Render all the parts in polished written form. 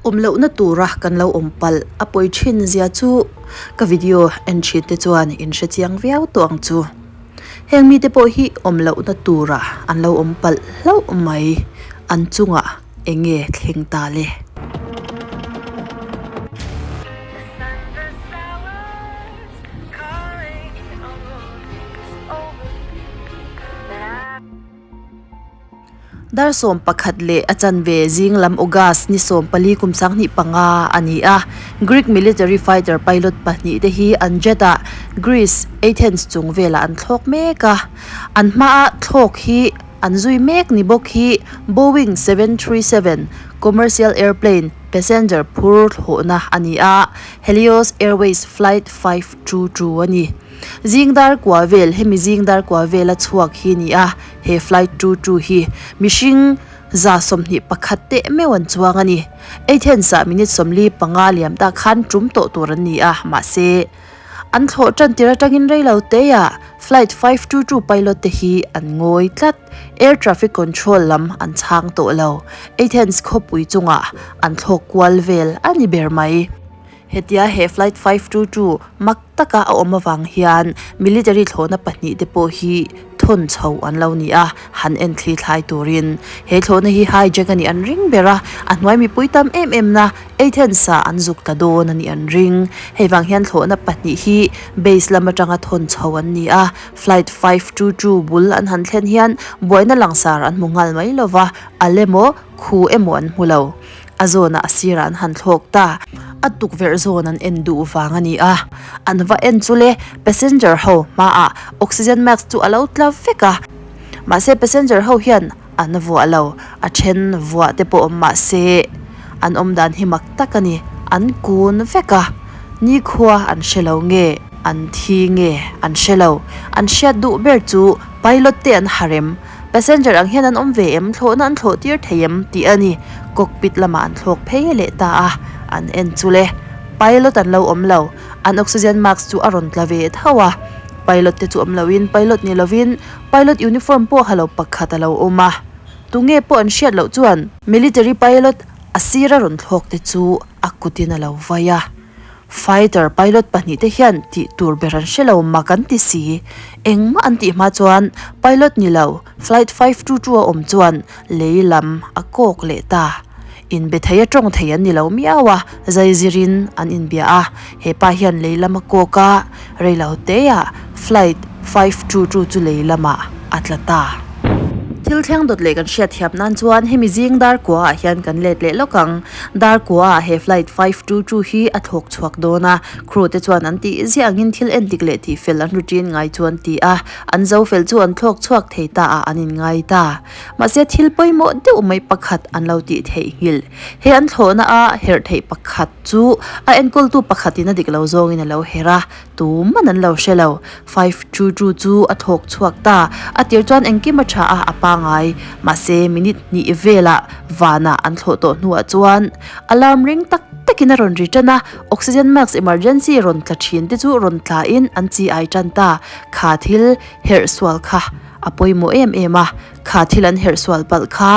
Awm lohna tura kan lo awm palh a pawi thin zia chu ka video en thin te chuan in hre chiang viau tawh ang chu. Heng mite pawh hi awm lohna tura an lo awm palh hlauh mai an chungah eng nge thleng ta le. Dar 11 leh a chanve zing lam August ni 14 kum 2005 a ni a, Greek military fighter pilot pahnih te hi an jet ah Greece, Athens chung velah an thlawk mek a, an hmaa thlawk hi an zui mek ni bawk hi Boeing 737 commercial airplane passenger phur thlawhna a ni a, Helios Airways flight 522 a ni. Zing dar kua vel hemi zing dar kua vela chhuak hi ni a, he flight 22 hi mihring 21 teh meuh an chuang a ni. Athens ah minute 45 liam ta khan tum tawh tur an ni a, mahse an thlawh tan tir atangin rei lo te ah flight 522 pilot te hi an ngawi tlat. Air traffic control lam an chhang tawh lo. Athens khawpui chungah an thlawk kual vel a ni ber mai. Hetia he flight 522 mak taka a awm avang hian military thlawhna pahnih te pawh hi thawn chho an lo ni a, han en thli thlai turin. He thlawhna hi hijack a nih an ring ber a, a hnuai mipui tam em em na Athens ah an zuk ta dawn a nih an ring. Hei vang hian thlawhna pahnih hi base lam atanga thawn chho an ni a, flight 522 bul an han thlen hian buaina langsar an hmu nghal mai lova, a lemaw khu emaw an hmu lo. A zawnah a sirah an han thlawk ta. A tukverh zawn an en duh vang a ni a. An va en chu le, passenger ho hmaah oxygen mask chu a lo tla vek a. Mahse passenger ho hian an vuah lo, a then vuah te pawh awm mahse an awm dan hi mak tak a ni. An kun vek a, nikhua an hre lo nge, an thi nge an hre lo. An hriat duh ber chu pilot te an harem. Passenger ang hian an awm ve em? Thlawhna an thlawh tir thei em? tih a ni. Cockpit lamah an thlawk phei leh ta a, an en chu le. Pilot an lo awm lo. An oxygen mask chu a rawn tla ve tho a. Pilot te chu awm loin pilot ni lovin pilot uniform pawh ha lo pakhat a lo awm a. Tunge pawh an hriat loh chuan military pilot a sira rawn thlawk te chu a kutin a lo vai a. Fighter pilot pahnih te hian tih tur ber an hre lo mak an ti si. Engmah an tih hma chuan pilot ni lo flight 522 a awm chuan lei lam a kawk leh ta. Inbe thei a tawng thei an ni lo miau a, zai zirin an inbia a. He pa hian lei lam a kawk a, rei lo teah flight 522 chu lei lamah a tla ta. Thil thleng dawt leh kan hriat thiam nan chuan hemi zing dar kuaah hian kan let leh lawk ang. Dar kuaah he flight 522 hi a thlawk chhuak dawn a, crew te chuan an tih ziah angin thil en dik leh tih fel an routine ngai chu an ti a, an zo fel chu an thlawk chhuak thei ta ah an inngai ta. Mahse thil pawimawh deuh mai pakhat an lo tih theihnghilh. He an thlawhna a herh theih pakhat chu a enkawltu pakhatin a dik lo zawngin a lo herh a, Tuman an lo hre lo. 522 chu a thawk chhuak ta. A tir chuan engkim a tha a, a pangai. Mahse, minute hnih velah vanah an thlawh tawh hnuah chuan alarm ring tak takin a rawn ri tan a, oxygen mask emergency rawn tla thin te chu rawn tlain an chi ai tan ta. Kha thil herh sual kha a pawimawh em em a, kha thil an herh sual palh kha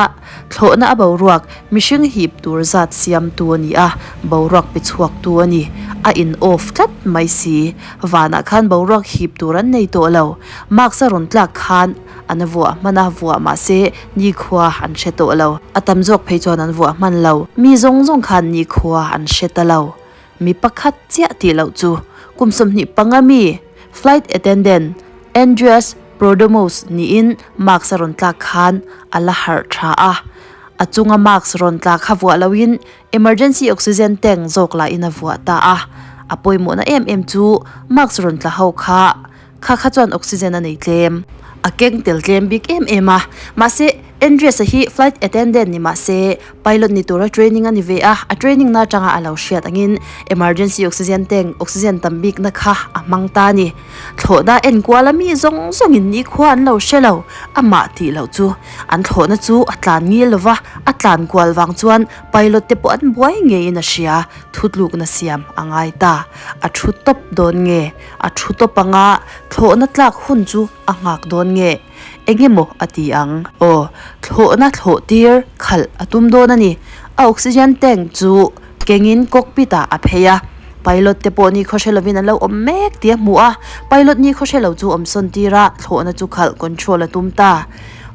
thlawhna a boruak mihring hip tur zat siamtu a ni a, boruak pe chhuaktu a ni. A in off tlat mai si. Vanah khan boruak hip tur an nei tawh lo. Mask a rawn tlak khan an vuah hman a, vuah mahse nikhua an hre tawh lo. A tam zawk phei chuan an vuah hman lo. Mi zawng zawng khan nikhua an hre ta lo. Mi pakhat chiah tih loh chu kum 25 mi flight attendant Andreas Prodomos niin mask a rawn tlak khan a la harh tha a. A chunga mask rawn tlak kha vuah loin emergency oxygen tank zawk lahin a vuah ta a. A pawimawhna em em chu mask rawn tla ho kha kha kha chuan oxygen a nei tlem. A keng tel tlem bik em em a. Mahse, Andreas-a hi flight attendant ni mahse, pilot ni tura training a ni ve a, a training na atanga a lo hriat angin emergency oxygen tank, oxygen tam bikna kha a hmang ta a ni. Thlawhna enkuala mi zawng zawngin nikhua an lo hre lo, amah tih loh chu. An thlawhna chu a tlan ngil lova, a tlan kual vang chuan pilot te pawh an buai ngeiin a hria, thutlukna siam a ngai ta. A thu tawp dawn nge? A thu tawp anga thlawhna tlak hun chu a nghak dawn nge? Eng emaw a ti ang? Aw, thlawhna thlawh tir khalh a tum dawn a ni. A oxygen tank chu kengin cockpit ah a phei a, pilot te pawh ni khaw hre lovin an lo awm mek tih a hmu a, pilot ni khaw hre lo chu awm sawn tir a, thlawhna chu khalh control a tum ta.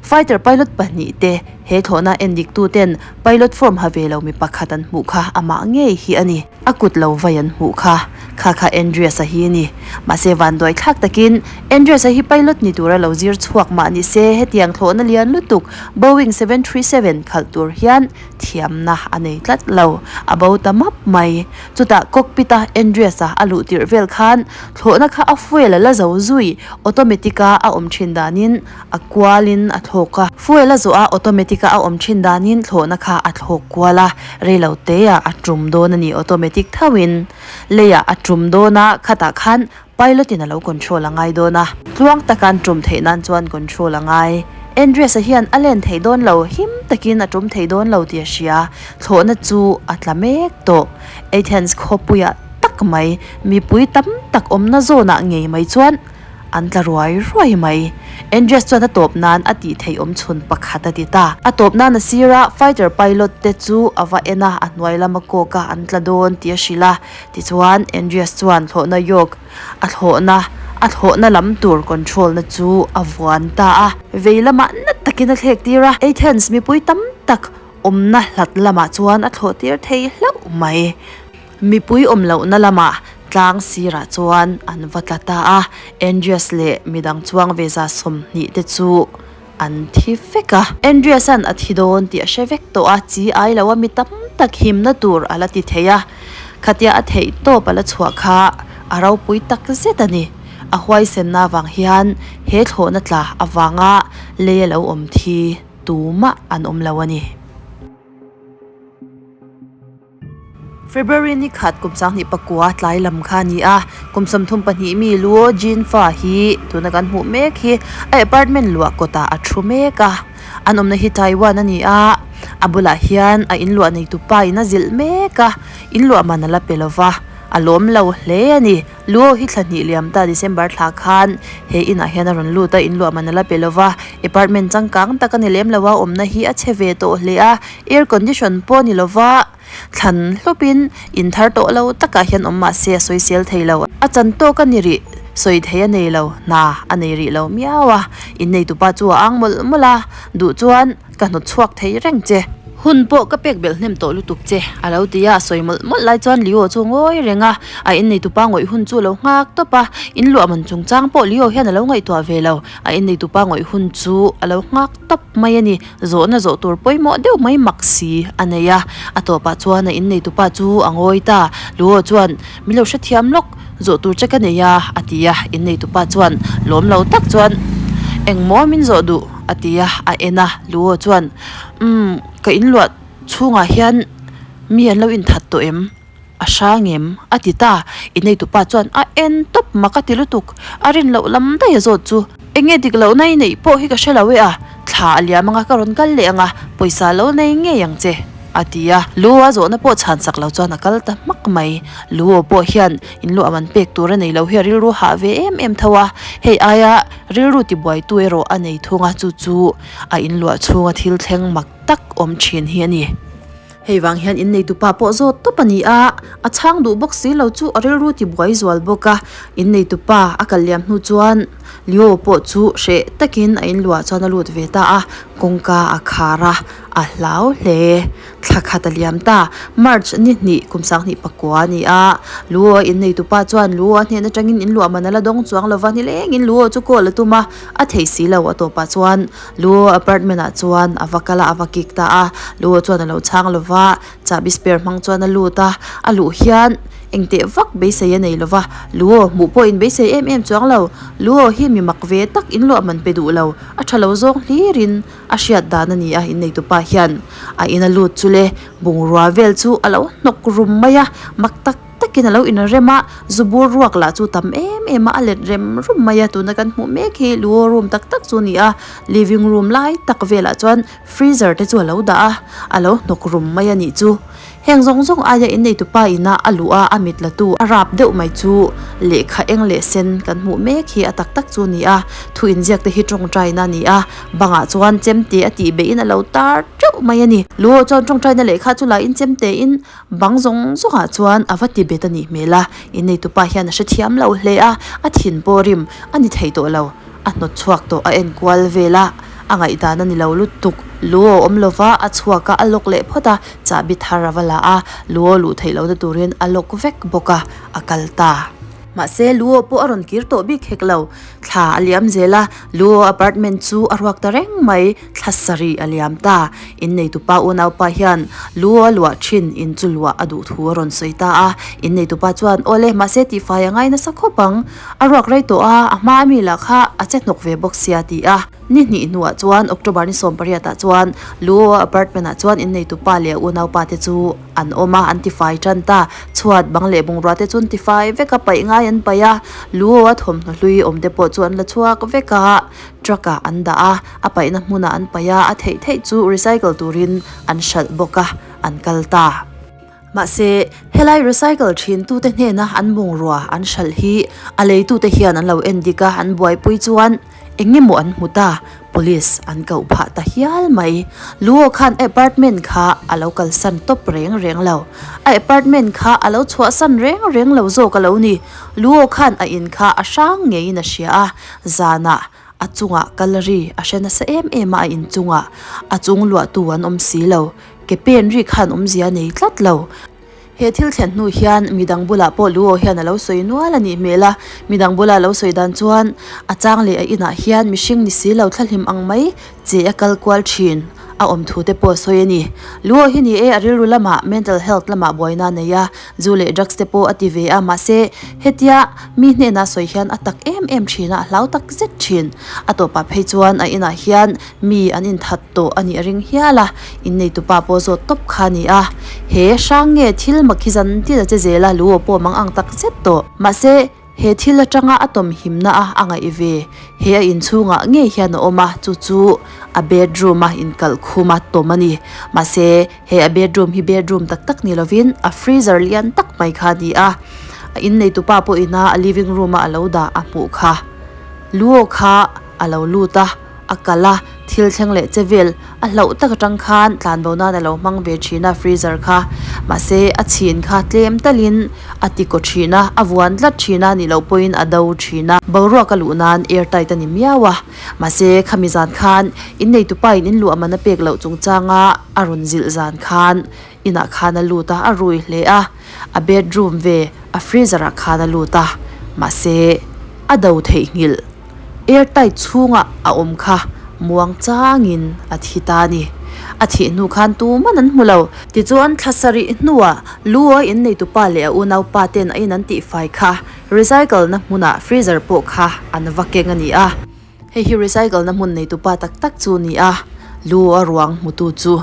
Fighter pilot pahnih te he thlawhna en dik tu ten pilot form ha ve lo mi pakhat an hmuh kha amah ngei hi a ni. A kut lo vai an hmuh kha kha kha Andreas a hi a ni. Mahse vanduai thlak takin Andreas a hi pilot ni tura lo zir chhuak mah ni se hetiang thlawhna lian lutuk Boeing 737 khalh tur hian thiamna a nei tlat lo. A bo ta map mai. Chutah cockpit a Andreas a a luh tirh vel khan thlawhna kha a fuel a la zo zui automatic a a awm thin danin a kualin a thlawk a. Fuel a zawh a automatic a a awm thin danin thlawhna kha a thlawk kual a, reilo teah a tum dawn a ni automatic thauhin. Leiah a tum dawn a, khatah khan pilot in a lo control a ngai dawn a. Tluang taka an tum theih nan chuan control a ngai. Andreas-a hian a len thei dawn lo, him takin a tum thei dawn lo tih a hria. Thlawhna chu a tla mek tawh. Athens khawpuiah tak mai, mipui tam tak awmna zawnah ngei mai chuan An tla ruai ruai mai. Andreas chuan a tawp nan a tih theih awm chhun pakhat a ti ta. A tawp nan a sir a, fighter pilot te chu a va en a, a hnuai lama kawk a an tla dawn tih a hrilh a. Tichuan, Andreas chuan thlawhna yoke a thlawhna a thlawhna lam tur control na chu a vuan ta a. Vei lamah nat takin a thlek tir a, Athens mipui tam tak awmna hlat lamah chuan a thlawh tir thei hlauh mai. Mipui awm lohna lamah tlang sirah chuan an va tla ta a, Andreas leh midang chuang ve 120 te chu an thi vek a. Andreas-a'n a thi dawn tih a hre vek tawh a, chi ai lo a mi tam tak himna tur a la ti thei a, khatia a theih tawp a la chhuah kha a ropui tak zet a ni. A huaisenna avang hian he thlawhna tla avanga lei a lo awm thi tumah an awm lo a ni. February ni khat kum 2009 tlai lam kha a ni a, kum 32 mi Luo Jinfa hi tuna kan hmuh mek hi a apartment luah kawtah a thu mek a, an awmna hi Taiwan a ni a, a bulah hian a inluah neitu pa in a zilh mek a, inluah man a la pe lova, a lawm lo hle a ni. Luo hi thla hnih liam ta December thla khan he inah hian a rawn lut a, inluah man a la pe lova, apartment changkang tak a ni lem lo a, awmna hi a chhe ve tawh hle a, air condition pawh a ni lova. Thlan hlupin in thar tawh lo takah hian awm mahse a sawisel thei lo. A chan tawk a ni rih, sawi thei a nei lo, hna a nei rih lo miau a. Inneitupa chu a ang mawlh mawlh a, duh chuan ka hnawt chhuak thei reng che. Hun pawh ka pek belh hnem tawh lutuk che, a lo ti a, a sawi mawlh mawlh lai chuan Leo chu ngawi reng a, a inneitupa ngawih hun chu a lo nghak tawp a, in luah man chungchang pawh Leo hian a lo ngaihtuah ve lo, a inneitupa ngawih hun chu a lo nghak tawp mai a ni. Zawhna zawh tur pawimawh deuh mai mak si a nei a, a tawpah chuan a inneitupa chu a ngawi ta. Luo chuan, Min lo hrethiam lawk, zawh tur che ka nei a, a ti a. Inneitupa chuan lawm lo tak chuan, Engmaw min zawh duh? a ti a, a en a. Luo chuan, Umm, ka inluah chhungah hian mi an lo inthat tawh em? A hrang em? A ti ta. Inneitupa chuan a en tawp mak a ti lutuk. A rin loh lam daih a zawt chu. Enge dik lohna i neih pawh hi ka hre lo e a, thla a liam anga ka rawn kal leh anga pawisa lo nei ngei ang che, a ti a. Lu a zawhna pawh chhan sak lo chuan a kal ta hmak mai. Lu aw pawh hian inluah man pek tur a nei lo hi a rilru hah ve em em tho a, hei aia rilru tibuaitu erawh a nei thung a, chu chu a inluah chhunga thil thleng mak tak awm thin hi a ni. Hei vang hian inneitupa pawh zawt tawp a ni a, a chhang duh bawk si lo chu a rilru ti buai zual bawk a. Inneitupa a kal liam hnu chuan Leo pawh chu hreh takin a inluah chuan a lut ve ta a, kawngka a khar a, a hlau hle. Thla khat a liam ta, March ni hnih kum 2009 a ni a, Leo a inneitupa chuan Leo a hnen atangin inluah man a la dawng chuang lo va, nilengin Leo chu call a tum a, a thei si lo a tawpah chuan Luo apartment ah chuan a va kal a, a va kik ta a, Luo chuan a lo chhang lo va, chahbi spare hmang chuan a lut a, a luh hian engteh vak beisei a nei lo va, Luo hmuh pawh in beisei em em chuang lo, Luo hi mi mak ve tak in luah man pe duh lo, a tha lo zawng hlir in a hriat dan a ni a, inneitupa hian a in a lut chu le bungrua vel chu a lo hnawk rum mai a, mak tak. Takin a lo inrem a, zu bur ruak lah chu tam em em a, a let rem rum mai a, tuna kan hmuh mek hi luo room tak tak chu a ni a, living room lai tak velah chuan freezer te chu a lo dah a, a lo hnawk rum mai a nih chu. Heng zawng zawng aia inneitupa ina a luh a, a mit la tu a rap deuh mai chu lehkha eng leh sen kan hmuh mek hi a tak tak chu a ni a, thu inziak te hi tawngtaina a ni a, bangah chuan chemte a tih beihin a lo tar teuh mai a ni. Luaw chuan tawngtaina lehkha chu la in chemte in bang zawng zawngah chuan a va ti bet a nih hmel a, inneitupa hian a hrethiam lo hle a, a thin pawh rim a ni thei tawh lo. A hnawt chhuak tawh a enkual vel a, a ngaihdan a ni lo lutuk. Lu a awm lova, a chhuak a, a lawk leh phawt a, chahbi thar a va la a, lu a luh theih lohna turin a lawk vek bawk a, a kal ta. Mahse, lu aw pawh a rawn kir tawh bik hek lo. Thla a liam zel a, lu aw apartment chu a ruak ta reng mai, thla sarih a liam ta. Inneitupa unaupa hian lu aw a luah thin in chu luah a duh thu a rawn sawi ta a. Inneitupa chuan, Awle, mahse tihfai a ngai nasa khawp ang. A ruak rei tawh a, a hma ami lah kha a che hnawk ve bawk sia ti a. Ni hnih hnuah chuan October ni sawmpariat ah chuan Luo apartment ah chuan inneitu pa leh a unaupa te chu an awm a, an tifai tan ta. Chhuat bang leh bungrua te chu an tifai vek a, paih ngai an paih a. Luo a thawmhnaw hlui awm te pawh chu an la chhuak vek a, truck ah an dah a, a paihna hmunah an paih a, a theih theih chu recycle turin an hralh bawk a, an kal ta. Mahse, helai recycle thintute hnena an bungrua an hralh hi a leitute hian an lo en dik a, an buaipui chuan eng emaw an hmu ta, police an koh phah ta hial mai. Luo khan a apartment kha a lo kalsan tawp reng reng lo. A apartment kha a lo chhuahsan reng reng lo zawk a lo ni. Luo khan a in kha a hrang ngeiin a hria a, zanah a chungah kalri a hre nasa em em a, a inchungah a chung luahtu an awm si lo. Ke pen ri khan awmzia nei tlat lo. He thil thlen hnu hian midang bulah pawh Luo hian a lo sawi nual a nih hmel a, midang bula a lo sawi dan chuan a chang leh a inah hian mihring ni si lo thlahlim ang mai che a kal kual thin a awm thu te pawh a sawi a ni. Luo hi ni e a rilru lamah mental health lamah buaina a nei a, zu leh drugs te pawh a ti ve a mahse hetia mi hnena sawi hian a tak em em thin a, a hlau tak zet thin. A tawpah phei chuan a inah hian Mi an inthat tawh a nih a ring hial a, inneitupa pawh zawt tawp kha a ni a. He hrang nge thil mak hi zan tin a che zel a, lu aw pawh mang ang tak zet tawh. Mahse, he thil atanga a tawm himna a a ngaih ve. He a inchhungah ngei hian a awm a, chu chu a bedroom a inkalh khum a tawm a ni. Mahse, he a bedroom hi bedroom tak tak ni lovin a freezer lian tak mai kha a ni a. A inneitupa pawhin a a living room a a lo dah a hmuh kha. Lu aw kha a lo lut a. A kal a, thil thleng leh che vel a hlauh tak atang khan tlanbo nan a lo hmang ve thin a freezer kha. Mahse a chhin kha tlem talin a ti kaw thin a, a vuan tlat thin a nih loh pawhin a do thin a. Boruak a luh nan air tight a ni miau a. Mahse khami zan khan inneitupa in inluah man a pek loh chungchanga a rawn zilh zan khan inah khan a lut a, a rui hle a. A bedroom ve a freezer ah khan a lut a, mahse a do theihnghilh. Air tight chhungah a awm kha muang changin a thi ta a ni. A thih hnu khan tuman an hmu lo. Tichuan thla sarih hnuah Luo inneitupa leh a unaupa ten a in an tihfai kha recycle na hmunah freezer pawh kha an va keng a ni a. Hei hi recycle na hmun neitupa tak tak chu a ni a, Luo a ruang hmutu chu.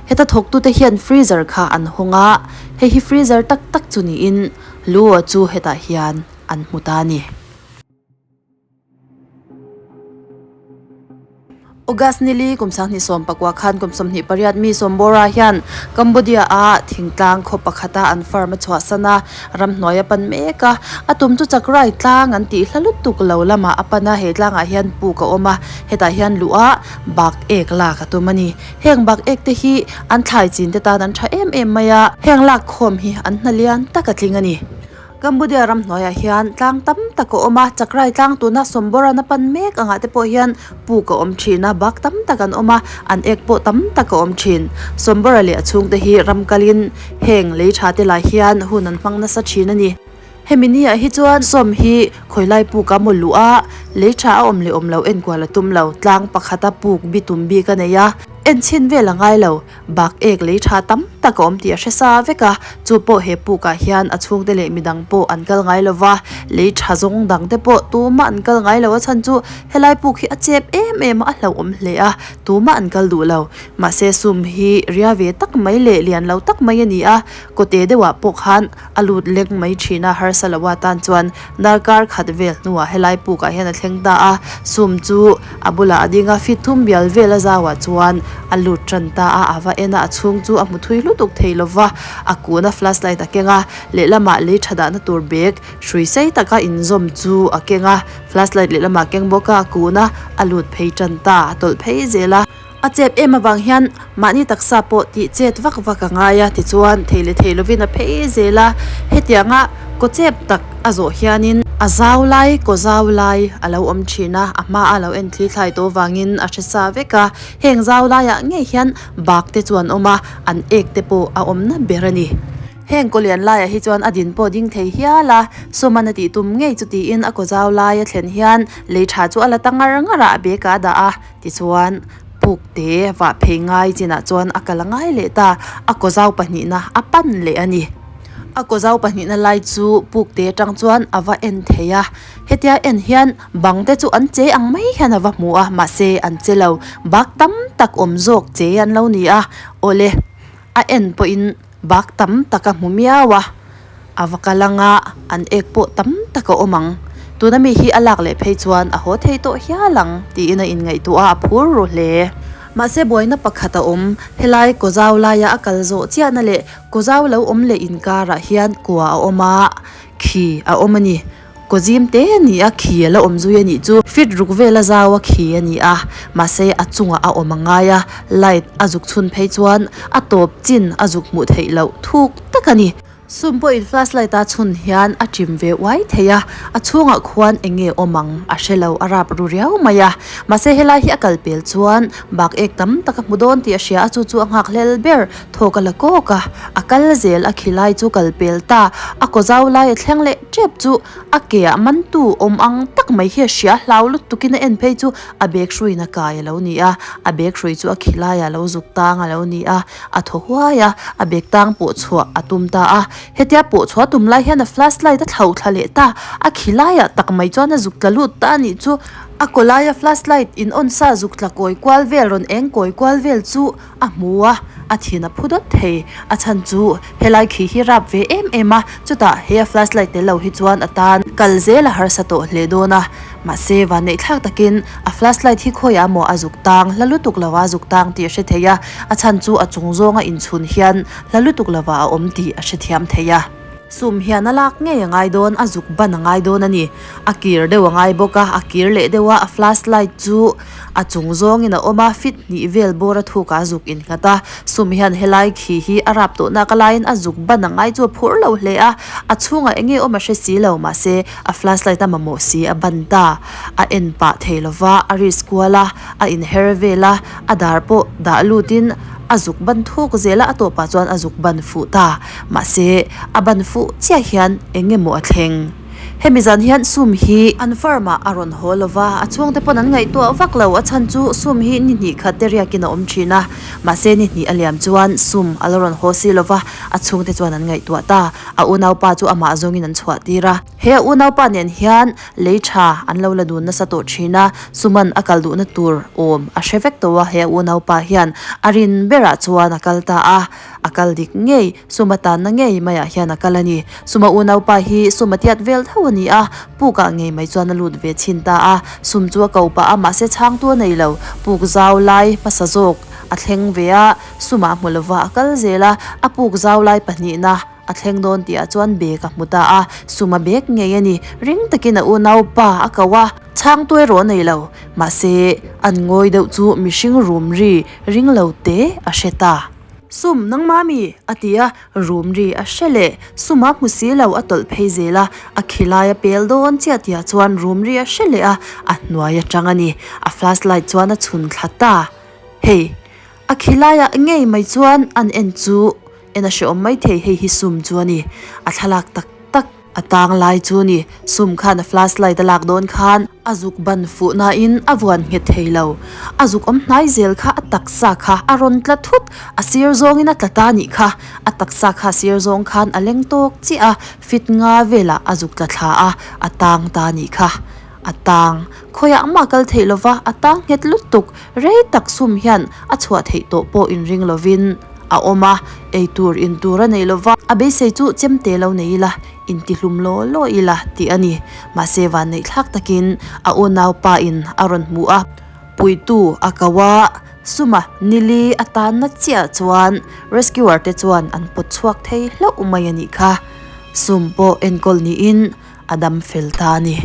Heta thawktute hian freezer kha an hawng a, hei hi freezer tak tak chu niin Luo chu hetah hian an hmu ta a ni. August nili kum 2019 khan kum 28 mi Sawmbawra hian Cambodia a thingtlang khaw pakhata an farm a chhuahsan a, ramhnuai a pan mek a. A tum chu Chakrai tlang an tih hla lutuk lo lamah a pan a, he tlangah hian puk a awm a, hetah hian luh a bak ek lak a tum a ni. Heng bak ek te hi an thlai chin te tan an tha em em mai a, heng lak khawm hi an hna lian tak a tling a ni. Cambodia ram hnuaiah hian tlang tam tak a awm a, Chakrai tlang tuna Sawmbawran a pan mek angah te pawh hian puk a awm thin a, bak tam tak an awm a, an ek pawh tam tak a awm thin. Sawmbawra leh a chhungte hi ram kalin heng lei tha te lah hian hun an hmang nasa thin a ni. Hemi ni ah hi chuan Sawm hi khawilai puk a maw luh a, lei tha a awm leh awm lo enkual a tum lo, tlang pakhata puk bi tum bik a nei a, enchhin vel a ngai lo. Bak ek lei tha tam tak a awm tih a hre sa vek a, chu pawh he pukah hian a chhungte leh midang pawh an kal ngai lo va, lei tha zawng dang te pawh tumah an kal ngai lo a chhan chu helai puk hi a chep em em a, a hlauhawm hle a, tumah an kal duh lo. Mahse sum hi ria ve tak mai leh lian lo tak mai a ni a, kawte deuhah pawh khan a lut leng mai thin a, harsa lo atan chuan darkar khat vel hnuah helai pukah hian a thleng ta a, sum chu a bulah a ding a, fit thum bial vel a zauah chuan a lut tan ta a, a va en a, a chhung chu a hmu thui lutuk. lutuk thei lova, a kun a flashlight a keng a, lehlamah lei tha dahna tur bag hrui sei taka inzawm chu a keng a, flashlight lehlamah a keng bawk a, a kun a, a lut phei tan ta, a tawlh phei zel a. A chep em avang hian mahni taksa pawh tih chet vak vak a ngai a, tichuan thei leh thei lovin a phei zel a, hetianga kaw chep tak a zawh hianin a zau lai kaw zau lai a lo awm thin a, a hma a lo en thli thlai tawh avangin a hre sa vek a, heng zau laiah ngei hian bak te chu an awm a, an ek te pawh a awmna ber a ni. Heng kaw lian laiah hi chuan a din pawh ding thei hial a, Suman a tih tum ngei chu tiin a kaw zau lai a thlen hian lei tha chu a la ta ngar ngar a, a bag ah a dah a. Tichuan, puk te vah phei ngai chinah chuan a kal a ngai leh ta, a kaw zau pahnihna a pan leh a ni. A kaw zau pahnihna lai chu puk te atang chuan a va en thei a, hetia en hian bang te chu an che ang mai hian a va hmu a, mahse an che lo, bak tam tak awm zawk che an lo ni a, awle a en pawhin bak tam tak a hmu miau a. A va kal anga an ek pawh tam tak a awm ang. Tuna mi hi a lak leh phei chuan a haw thei tawh hial ang tiin a inngaihtuah a, a phur ru hle. Mahse buaina pakhat a awm, helai kawzau laia a kal zawh chiahna leh kawzau lo awm leh inkarah hian kua a awm a, khi a awm a ni. Kaw zim te a ni a, khi a la awm zui a nih chu. Fit ruk vela zau a khi a ni a, mahse a chungah a awm a ngai a, light a zuk chhun phei chuan a tawp chin a zuk hmuh theih loh thuk tak a ni. Sum pawhin flashlight a chhun hian a chim ve uai thei a, a chhungah khuan eng nge awm ang a hre lo, a rap ru riau mai a. Mahse helai hi a kal pel chuan bak ek tam tak a hmu dawn tih a hria a, chu chu a nghak hlel ber thawk a la kawk a, a kal zel a khilai chu kal pel ta, a kaw zau lai a thleng leh tep chu a ke ah mantu awm ang tak mai hi a hria, hlau lutukin a en phei chu a bag hruiin a kai a lo ni a, a bag hrui chu a khilaiah a lo zuk tang a lo ni a. A thaw huai a, a bag tang pawh chhuah a tum ta a. Hetia pawh chhuah tum lai hian a flashlight a thlo thla leh ta, a khi laiah tak mai chuan a zuk tla lut ta a nih chu. A kaw laia flashlight in on sa zuk tla kawi kual vel rawn eng kawi kual vel chu a hmu a, a thin a phu dawt thei. A chhan chu helai khi hi rap ve em em a, chutah he a flashlight tel lo hi chuan a tan kal zel a harsa tawh hle dawn a. Mahse, vanneih thlak takin a flashlight hi khawiah maw a zuk tang hla lutuk lova zuk tang tih a hre thei a, a chhan chu a chung zawnga inchhun hian hla lutuk lova a awm tih a hrethiam thei a. Sum hian a lak ngei a ngai dawn, a zuk ban a ngai dawn a ni. A kir deuh a ngai bawk a, a kir leh deuh a, a flashlight chu a chung zawngin a awm a, fit hnih vel bawr a thukah a zuk innghat a. Sum hian helai khi hi a rap tawhnak a laiin a zuk ban a ngai chu a phur lo hle a, a chhungah eng nge awm a hre si lo, mahse, A flashlight a mamawh si a ban ta, a en pah thei lova, a risk kual a, a inher vel a, a dar pawh dah lutin a zuk ban thuk zel a, a tawpah chuan a zuk ban fuh ta. Mahse, a ban fuh chiah hian eng emaw a thleng. Hemi zan hian sum hi an farm ah a rawn haw lova, a chhungte pawn an ngaihtuah vak lo, a chhan chu sum hi ni hnih khat te riakin a awm thin a, mahse ni hnih a liam chuan sum a la rawn haw si lova, a chhungte chuan an ngaihtuah ta. A unaupa chu amah zawngin an chhuah tir a. He a unaupa nen hian lei tha an lo la dun nasa tawh thin a, Suman a kal duhna tur awm a hre vek tawh a, he a unaupa hian a rin berah chuan a kal ta a, a kal dik ngei, Suma tanna ngei maiah hian a kal a ni. Suma unaupa hi Suma tiat vel tho a ni a, pukah ngei mai chuan a lut ve chhin ta a, Sum chu a ko pah a, mahse chhangtu a nei lo, puk zau lai hmasa zawk a thleng ve a, Sumah hmu lova a kal zel a, a puk zau lai pahnihna a thleng dawn tihah chuan bag a hmu ta a, suma bag ngei a ni. Ring takin a unaupa a ko a, chhangtu erawh a nei lo. Mahse, an ngawi deuh chu mihring rum ri ring lo te a hre ta. Sum, nangmah mi? a ti a, rum ri a hre leh. Suma hmu si lo a tawlh phei zel a, a khilai a pel dawn chiah tihah chuan rum ri a hre leh a, a hnuai atang a ni. A flashlight chuan a chhun thla ta. Hei. A khilaiah ngei mai chuan an en chu en a hreawm mai thei, hei hi sum chu a ni, a thlalak tak tak a tang lai chu a ni, sum khan a flashlight a lak dawn khan a zuk ban fuh nain a vuan nghet thei lo, a zuk awm hnai zel kha a taksa kha a rawn tla thut, a sir zawngin a tla ta nih kha, a taksa kha a sir zawng khan a leng tawk chiah a, fit nga velah a zuk tla thla a, a tang ta nih kha. A tang, khawiah mah kal theih lova a tang nghet lutuk, rei tak sum hian a chhuah theih tawh pawh inring lovin a awm a, ei tur in tur a nei lova, a beisei chu chemte lo nei ila, intihlum law law ila tih a ni. Mahse vanneihthlak takin a unaupa in a rawn hmu a, puitu a ko a. Suma nili a tanna chiah chuan rescuer te chuan an pawt chhuak thei hlauh mai a nih kha. Sum pawh enkawl niin a dam fel ta a ni.